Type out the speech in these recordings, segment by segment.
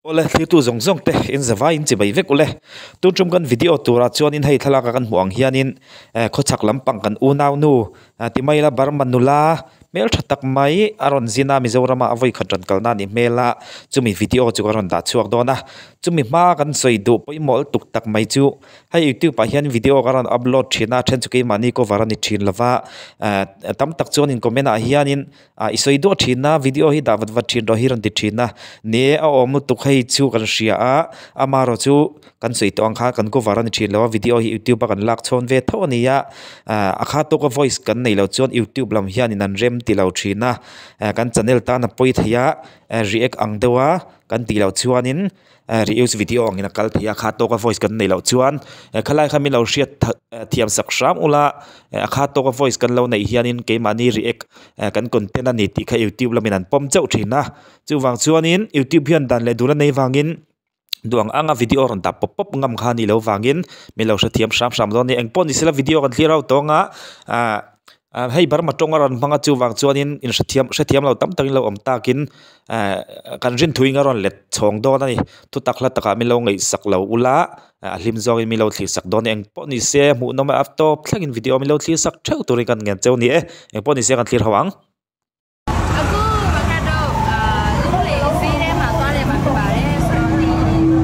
Awle thirtu zawng zawng te in zavai in chibai vek ule. Tun tum kan video turah chuanin hei thlalak a kan hmuh ang hianin eh khawchhak lampang kan unau nu Timaila Burma nula hmel tha tak mai a rawn zin a Mizoram ah a vawi khat rawn kalna a nih hmel a chumi video chu ka rawn dah chhuak dawn a chumi hma kan sawi duh pawimawh lutuk tak mai chu hei youtube ah hian video ka rawn upload thin a then chu keimahni cover a ni thin lova eh tam tak chuan in comment ah hianin Ah i sawi duah thin a, video hi dah vat vat thin rawh hi rawn ti thin a, ni e a awm lutuk hei chu kan hria a, amaherawh chu kan sawi tawh ang khan kan cover a ni thin lo a, video hi youtube a kan lak chhawn ve tho a ni a, ah a kha tawka voice kan neih loh chuan youtube lam hianin an rem ti lo thin a, eh kan channel tan a pawi thei a, eh react ang deuh a kan tih loh chuanin. Reels video angin a kal thei a kha tawka voice kan neih loh chuan khalai kha min lo hriat thiam sak hram ula a kha tawka voice kan lo neih hianin keimahni react kan content a ni tih kha youtube lamin an pawm chauh thin a chuvang chuanin youtube hian dan leh dul a nei vangin duh ang anga video rawn dah pawp pawp ngam kha a nih loh vangin min lo hrethiam hram hram dawn a ni engpawh ni sela video kan thlir ho tawng a ah. Ah hei Burma tawng a rawn hmang a chuvang chuanin inhrethiam hrethiam lo tam takin lo awm takin eh kan rin thuin a rawn let chhawng dawn a ni thutak hla takah min lo ngaihsak lo ula a hlim zawngin min lo thlir sak dawn a ni engpawh ni se hmuhnawm a tawp thlengin video min lo thlir sak theuh turin kan ngen cheu a ni e engpawh ni se kan thlir ho ang. အခုမခတ်တော့အာလူလေဈေးထဲမှာသွားတယ်မှာဖြစ်ပါတယ်ဆိုတော့ဒီ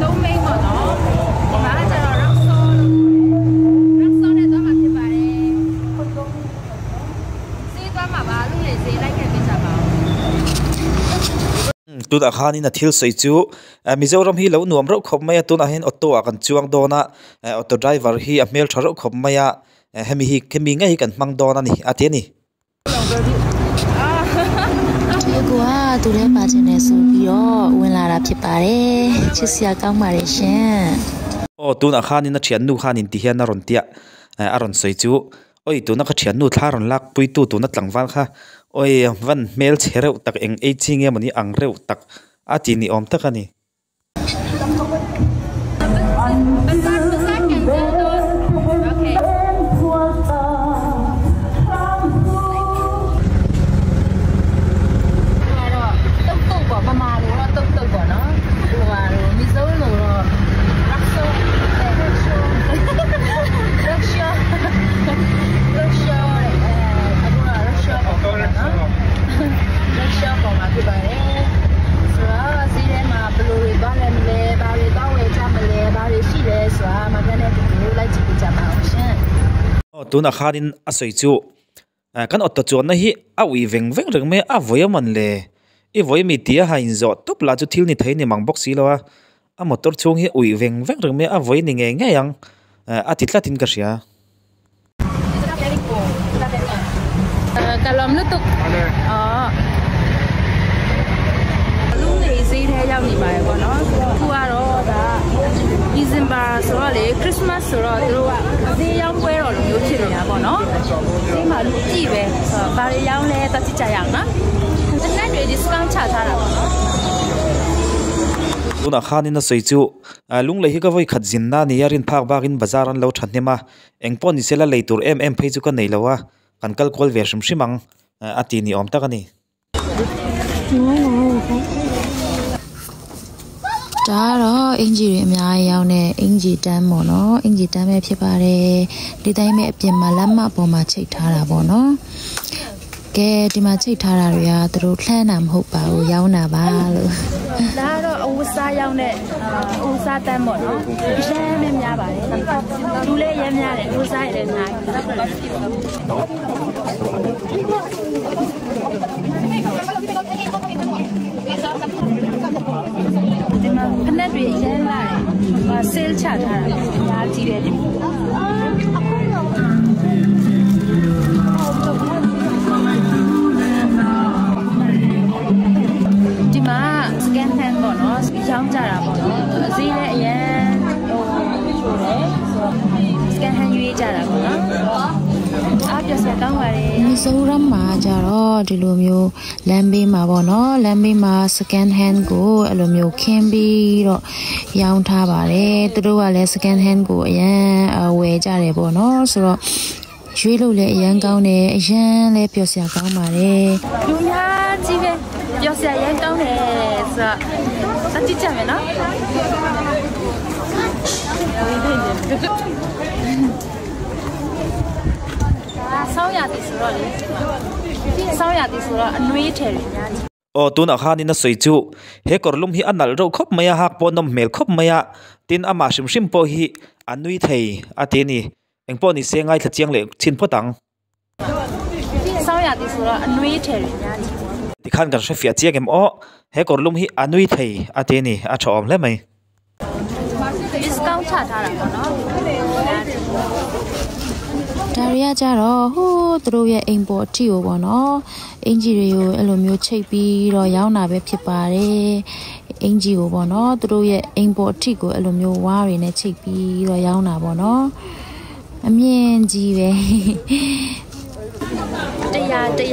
သုံးမိန်းပေါ့နော်ဒီမှာကျတော့ rock saw လို့ rock saw နဲ့သွားမှာဖြစ်ပါတယ်ဈေးသွားမှာပါလူလေဈေးလိုက်ခဲ့ပေးကြပါဦး Tunah khanin a thil sawi chu Mizoram hi lo nuam reuh khawp mai a tunah hian auto ah kan chuang dawn a auto driver hi a hmeltha reuh khawp mai a hemi hi hemi ngei hi kan hmang dawn a ni a ti a ni. ဒီကူကသူလည်းပါချင်တယ်ဆိုပြီးတော့ဝင်လာတာဖြစ်ပါတယ်ချစ်စရာကောင်းပါတယ်ရှင် Aw tunah khanin a thiannu khanin ti hian a rawn tia eh a rawn sawi chu oi tuna ka thiannu thla rawn lak pui tu tuna tlangval kha oi van hmel chhe reuh tak eng ei chi nge mawni ang reuh tak a ti ni awm tak a ni. ဆိုတော့ဈေးထဲမှာဘယ်လိုတွေသွားလဲမလဲဘာတွေသွားဝယ်ကြမလဲဘာတွေရှိလဲဆိုတာမကနဲ့တူတူလိုက်ကြည့်ကြပါအောင်ရှင် Aw tunah khanin a sawi chu kan auto chuanna hi a ui veng veng reng mai a vawi a man le i vawi mi tia ha inzawh tawp lah chu thil ni thei ni mang bawk si lo a a motor chhung hi ui veng veng reng mai a vawi ni ngei ngei ang a ti tlatin ka hria. ကလောမလို့အော်လုံးနေဈေးထဲရောက်နေပါတယ်ပေါ့နော်ခုကတော့ဒါ December ဆိုတော့လေ Christmas ဆိုတော့သူတို့ကဈေးရောင်းပွဲတော်လိုမျိုးဖြစ်နေတာပေါ့နော်ဈေးမှာလူကြည့်ပဲဆိုတော့ဘာတွေရောင်းလဲတက်ကြည့်ကြရအောင်နော်တနက်တွေ discount ချထားတာပေါ့နော် Tunah khanin a sawi chu lunglei hi ka vawi khat zin na nia rin phak bakin bazar an lo thahnem a engpawh ni sela lei tur em em phei chu ka nei lo a kan kal kual ve hrim hrim ang a ti ni awm tak a ni. ဒါကတော့အင်ဂျီတွေအများကြီးရောင်းတဲ့အင်ဂျီတန်းပေါ့နော်အင်ဂျီတန်းပဲဖြစ်ပါတယ်ဒီတိုင်းပဲအပြင်မှာလက်မပေါ်မှာချိတ်ထားတာပေါ့နော်ကဲဒီမှာချိတ်ထားတာတွေကသူတို့လှမ်းတာမဟုတ်ပါဘူးရောင်းတာပါလို့ ဒါကတော့အဝစားရောက်တဲ့အဝစားတန်းပေါ့နော်အရမ်းပဲများပါတယ်လူလည်းရမ်းများတယ်အဝစားရလည်းများဒီမှာဖက်တွေရမ်းလာတယ်ဟိုဆဲချထားတာအများကြီးပဲဒီဒီမှာ scan hand ပေါ့နော်ရောင်းကြတာပေါ့နော်ဈေးလည်းအရန်ဟိုချိုတယ်ဆိုတော့ scan hand ရွေးကြတာပေါ့နော်အားပြစရာကောင်းပါတယ် မီဇိုရမ်မှာကြတော့ဒီလိုမျိုးလမ်းဘေးမှာပေါ့နော်လမ်းဘေးမှာ second hand ကိုအဲ့လိုမျိုးခင်းပြီးတော့ရောင်းထားပါတယ်သူတို့ကလည်း second hand ကိုအရန်ဝယ်ကြတယ်ပေါ့နော်ဆိုတော့ရွေးလို့လည်းအရန်ကောင်းတယ်အရန်လည်းပျော်စရာကောင်းပါတယ် လူများကြီးပဲ ပြောစရာရန်ကောင်းတယ်ဆိုတော့အကြည့်ကြမယ်နော်ဒါဆောင်းရသည်ဆိုတော့လေဆောင်းရသည်ဆိုတော့အနှွေးထည်တွေအများကြီး Aw tunah khanin a sawi chu he kawr lum hi a nalh reuh khawp mai a hak pawh nawm hmel khawp mai a tin amah hrim hrim pawh hi a nui thei a ti a ni eng pawh ni se ngaithla chiang leh chhin phawt ang. ဆောင်းရသည်ဆိုတော့အနှွေးထည်တွေအများကြီး Tikhan kan hre fiah chiang em aw he kawr lum hi a nui thei a ti a ni a tha awm hle mai. discount ချထားတာပေါ့နော် ဒါရီကကြတော့ဟိုးသူတို့ရဲ့အိမ်ပေါ်အထီကိုပေါ့နော်အင်ဂျီတွေကိုအဲ့လိုမျိုးချိတ်ပြီးတော့ရောင်းတာပဲဖြစ်ပါတယ်အင်ဂျီကိုပေါ့နော်သူတို့ရဲ့အိမ်ပေါ်အထီကိုအဲ့လိုမျိုးဝါးတွေနဲ့ချိတ်ပြီးတော့ရောင်းတာပေါ့နော်အမြင်ကြီးပဲ 100 100တဲ့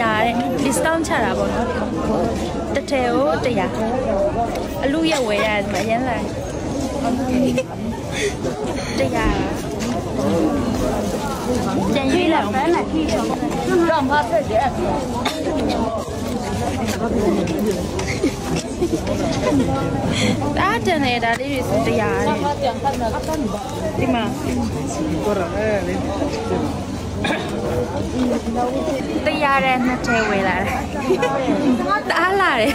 discount ချတာပေါ့နော်တစ်ထည်ကို100အလူရက်ဝယ်ရတယ်ဒီမှာရမ်းလာ100ပြန်ရွေးလိုက်အောင်让他退钱ဒါတန်တယ်ဒါလေးတွေဆို100တဲ့ဒီမှာတရားတဲ့နှစ်ထဲဝယ်လာတယ်တအားလာတယ်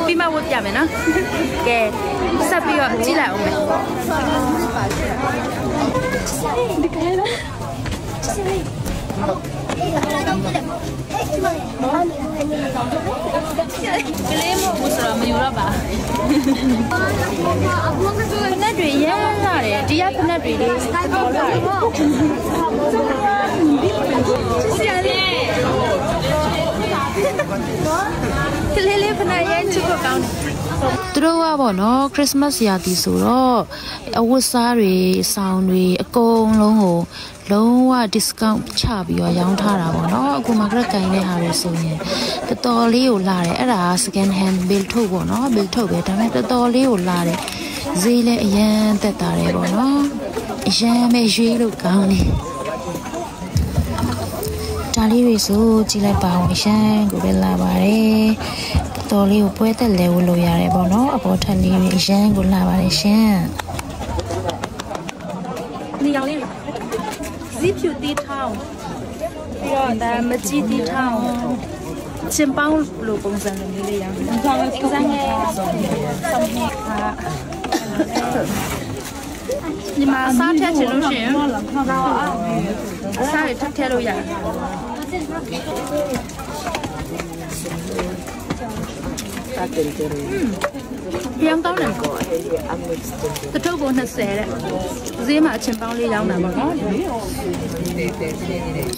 ပြီးမှဝတ်ပြမယ်နော်ကဲဆက်ပြီးတော့ကြည့်လိုက်အောင်မယ်ဒီကလေးနော်ကလေးမဟုတ်ဘူးဆိုတော့မယူတော့ပါဖနက်တွေရမ်းလာတယ်ဒီကဖနက်တွေလေးတော်လာတယ်ဆရာလေးကလေးလေးဖနက်ရမ်းချစ်ဖို့ကောင်းတယ် သူတို့ကပေါ့နော်ခရစ်စမတ်ရာသီဆိုတော့အဝတ်စားတွေဆောင်တွေအကုန်လုံးကိုလုံးဝ discount ချပြီးတော့ရောင်းထားတာပေါ့နော်အခုမှကရက်ကန်တဲ့ဟာတွေဆိုရင်တော်တော်လေးကိုလာတယ်အဲ့ဒါ second hand bill ထုတ်ပေါ့နော် bill ထုတ်ပဲဒါပေမဲ့တော်တော်လေးကိုလာတယ်ဈေးလည်းအရန်တက်တာတယ်ပေါ့နော်အရန်ပဲရွေးလို့ကောင်းတယ်ဒါလေးတွေဆိုကြည့်လိုက်ပါအောင်အရန်ကိုပဲလာပါတယ်တော်လေးကိုပွဲတက်လဲဝလို့ရတယ်ပေါ့နော်အပေါ်ထက်လေးတွေအရန်ကိုလာပါတယ်ရှင် နေရောင်လေးဇီးဖြူတီးထောင်းပြီးတော့ဒါမကြီးတီးထောင်းချင်းပေါင်းလိုပုံစံလိုမျိုးလေးရောင်းတယ်။စမ်းငယ်ဆောင်ဟဟာဒီမှာစားထက်ချင်လို့ရှိရင်စားရထက်ထည့်လို့ရတယ်ပြန်ကောင်းတယ်တထုပ်ကို20တဲ့ဈေးမှာအချင်းပေါင်းလေးရောင်းတာပေါ့နော်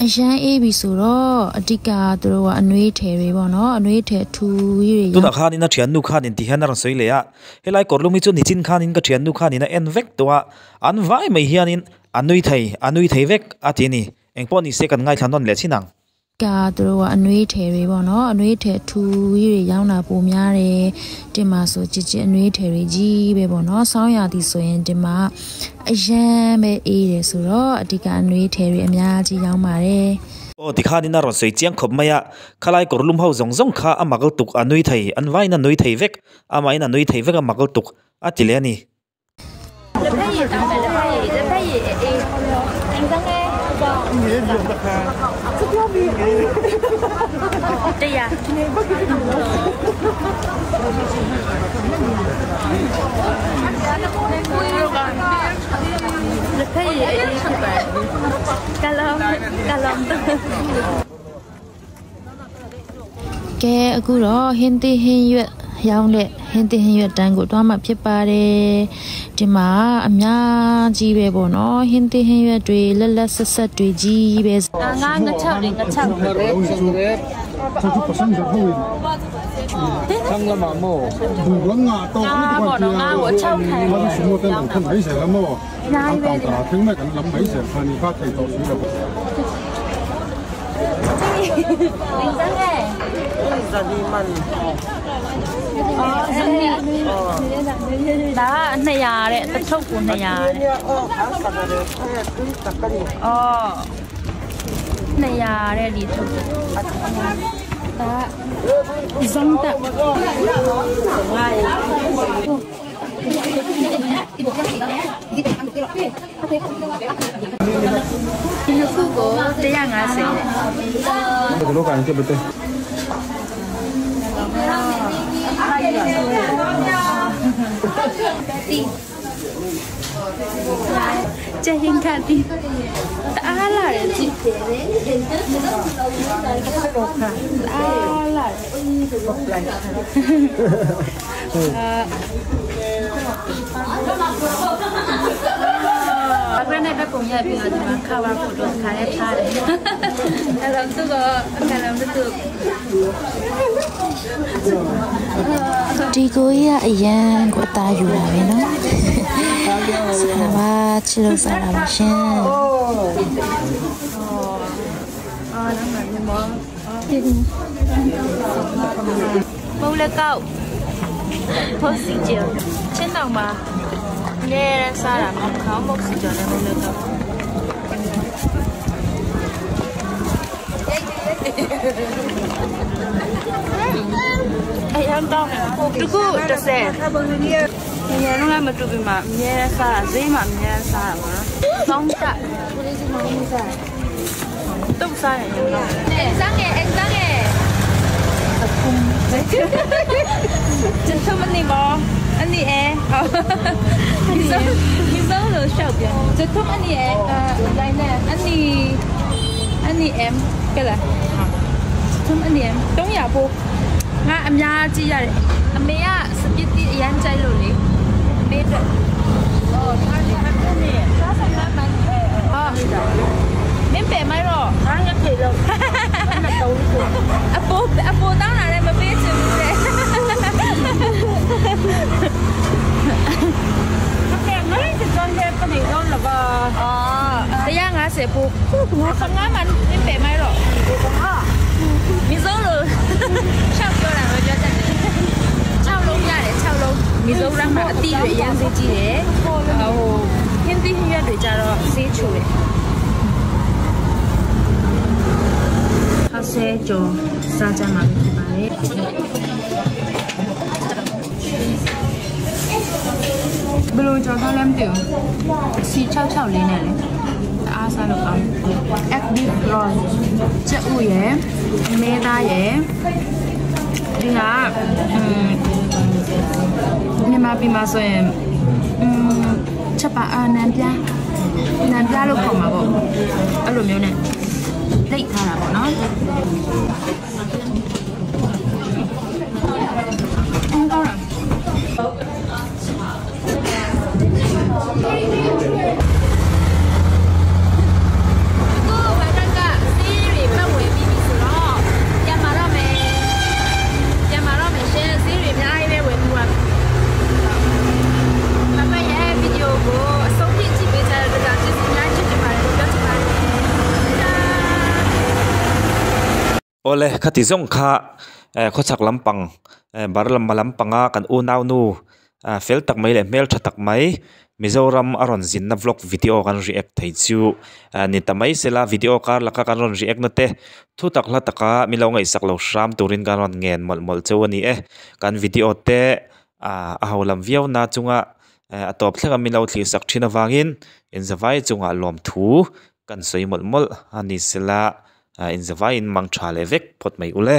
အရန်အေးပြီဆိုတော့အဓိကသူတို့ကအနှွေးထည်တွေပေါ့နော်အနှွေးထည်ထူကြီးတွေ tunah khanin a thiannu khanin ti hian a rawn sawi leh a helai kawr lum hi chu nichin khanin ka thiannu khanin a en vek tawh a an vai mai hianin a nui thei a nui thei vek a ti a ni engpawh ni se kan ngaithla nawn leh chin ang. ကသူတို့ကအနှွေးထည်တွေပေါ့နော်အနှွေးထည်ထူကြီးတွေရောင်းတာပိုများတယ်တင်မှာဆိုကြည်ကြည်အနှွေးထည်တွေကြီးပဲပေါ့နော်ဆောင်းရာသီဆိုရင်ဒီမှာအရန်ပဲအေးတယ်ဆိုတော့အဓိကအနှွေးထည်တွေအများကြီးရောင်းပါတယ် Aw tikhanin a rawn sawi chiang khawp mai a khalai kawr lum ho zawng zawng kha a makal tuk a nui thei an vaiin a nui thei vek amahin a nui thei vek a makal tuk a ti leh a ni. လက်ဖက်ရည်တောင်းမယ်လက်ဖက်ရည်လက်ဖက်ရည်အေးအင်စငယ်တရားလက်ဖက်ရည်အေးဖြစ်ပါကလောင်ကလောင် ကဲအခုတော့ဟင်းသီးဟင်းရွက်ရောင်းတဲ့ဟင်းသီးဟင်းရွက်တန်းကိုတွားမှဖြစ်ပါတယ်ဒီမှာအများကြီးပဲပေါ့နော်ဟင်းသီးဟင်းရွက်တွေလက်လက်ဆက်ဆက်တွေကြီးပဲ ငါငါချောက်တယ်ငါချောက်ငါပေါ့နော်ငါကိုချောက်ခံလင်းစငယ်ဒါ200တဲ့တစ်ထုပ်ကို200တဲ့အော်200တဲ့ဒီထုပ် ဒါဇုံတက်ဒီနှစ်ခုကို150တဲ့ 这个老板对不对？ ကျဟင်ခတ်ဒီတအားလာတယ်ကြည့်တအားလာတယ်အာဘယ်နဲ့ပဲပုံရိုက်ပြီးတော့ဒီမှာ cover photo ခါရဲထားတယ်အဲ့တော့သူကအကလည်းသူ ဒီကိုကြီးကအရန်ကိုအသားယူတာပဲနော်စားတာပါချစ်လို့စားတာပါရှင် မုတ်လက်ကောက်ဖို့စီကျော်ချင်းတောင်မှာအများရန်စားတာမခေါင်းမုတ်စီကျော်နဲ့မုတ်လက်ကောက်အရန်တော့တကူ30ငယ်လုံးလည်းမတူပြီမှာအများရန်စားတာဈေးမှာအများရန်စားတာပေါ့နော်။သုံးတက်တုတ်စားတယ်ညတော့။အန်ငယ်အန်ငယ် 真他妈你包，安你哎，好，你说你说了小边，这他妈你哎，来呢，安你安你 M 个啦，他妈你 M 东亚不，ငါအများကြီးရတယ်အမေကစပစ်တီအရန်ကြိုက်လို့လေအမေတို့အော်ထားတယ်ထားတယ်စားဆိုင်မှာမန်အော်မင်းပဲမိုက်တော့ငါငါပြေလို့အပိုးအပိုးတောင်းလာတယ်မပေးချင်ဘူးတဲ့ 150ဘူးခငါမန်မင်းပဲမိုက်တော့မီဇိုလို့ရှောက်ပြောတာပဲပြောတတ်တယ်6လုံးရတယ်6လုံးမီဇိုရမ်းမှာအတိတွေအရင်စေးကြည့်တယ်ဟိုဟင်းသီးဟင်းရွက်တွေကြတော့စေးချိုတယ်ခါဆဲကျော်စားကြမှာဖြစ်ပါတယ်ဘလို့ကြော်သားလည်းမသိဘူးစီ66လေးနဲ့လေအားစားလို့ကောင်း FB roll ချက်ဥရယ်မဲသားရယ်ဒီဟာအင်းမြန်မာပြည်မှာဆိုရင်အင်းချက်ပါအာနံပြားနံပြားလို့ခေါ်မှာပေါ့အဲ့လိုမျိုးနဲ့လိတ်ထားတာပေါ့နော်အင်းကောင်းလား ကိုဘာကကစီးတွေပတ်ဝေပြီးပြီဆိုတော့ပြန်มาတော့မယ်ပြန်มาတော့မယ်ရှင်စီးတွေအများကြီးပဲဝယ်ပြီးသွားပြီမမရဲ့ဗီဒီယိုကိုအဆုံးထိကြည့်ပေးကြတဲ့အတွက်ကြောင့်ကျေးဇူးများကြီးတင်ပါတယ်လို့ပြောချင်ပါတယ်တာ Ole khati zawng kha khawchhak lampang bar lam lampanga kan unau nu fel tak mai leh hmeltha tak mai Mizoram a rawn zinna vlog video kan react thei chu ni ta mai sela video kar laka kan rawn react na te thu tak hla taka milo ngaihsak lo hram turin kan rawn ngen mawlh mawlh cheu a ni e kan video te a ho lam viau na chunga a tawp thleng a milo thlir sak thin avangin inzavai chungah lawm thu kan sawi mawlh mawlh a ni sela inzavaiin mang tha leh vek phawt mai ule.